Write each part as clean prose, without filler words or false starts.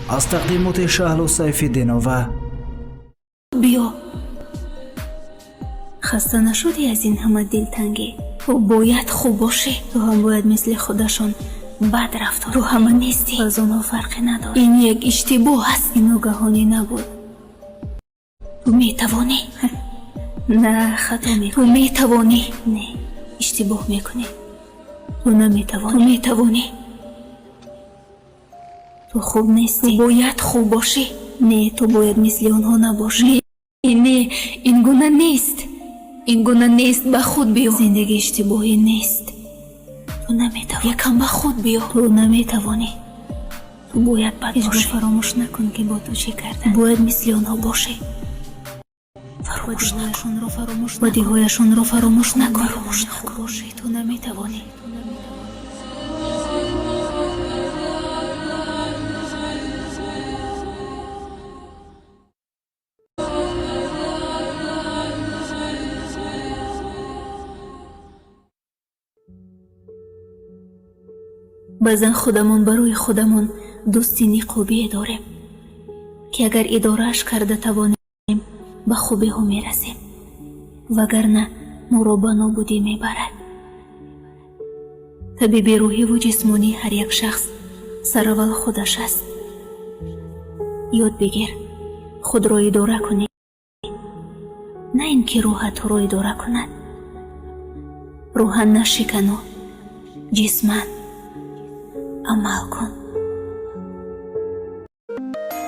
Аз тақдимоти Шаҳло Сайфиддинова. Биё, хаста нашудӣ аз ин ҳама дилтангӣ? Ту бояд хуб бошӣ. Ту ҳам бояд мисли худашон бад рафтор. Ту ҳама нестӣ, аз онҳо фарқе надорад. Ин як иштибоҳ аст, ин ногаҳонӣ набуд. Ту метавонӣ. На, хато мекунӣ. Ту метавонӣ. Не, иштибоҳ мекунӣ. Ту наметавонӣ. Ту метавонӣ. Ту хуб нестӣ. Ту бояд хуб бошӣ. Не, ту бояд мисли онҳо набошӣ. Не, ин гуна нест, ин гуна нест. Ба худ биё. Зиндагӣ иштибоҳӣ нест. Ту наметавонӣ. Якам ба худ биё. Ту наметавонӣ. Ту бояд бад бошӣ. Фаромӯш накун, ки бо ту чӣ карданд. Бояд мисли онҳо бошӣ. Фаромӯш накун. Бадиҳояшонро фаромӯш накун. Фаромӯш накун. Бошӣ. Ту наметавонӣ. Баъзан худамон барои худамон дӯсти ниқобие дорем, ки агар идорааш карда тавонем, ба хубиҳо мерасем, вагарна моро ба нобудӣ мебарад. Табиби рӯҳиву ҷисмонии ҳар як шахс сараввал худаш аст. Ёд бигир худро идора кунӣ, на ин ки рӯҳат туро идора кунад. Рӯҳан нашикану ҷисман амал кун.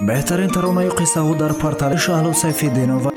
Беҳтарин таронаю қиссаҳо дар портали Шаҳло Сайфиддинова.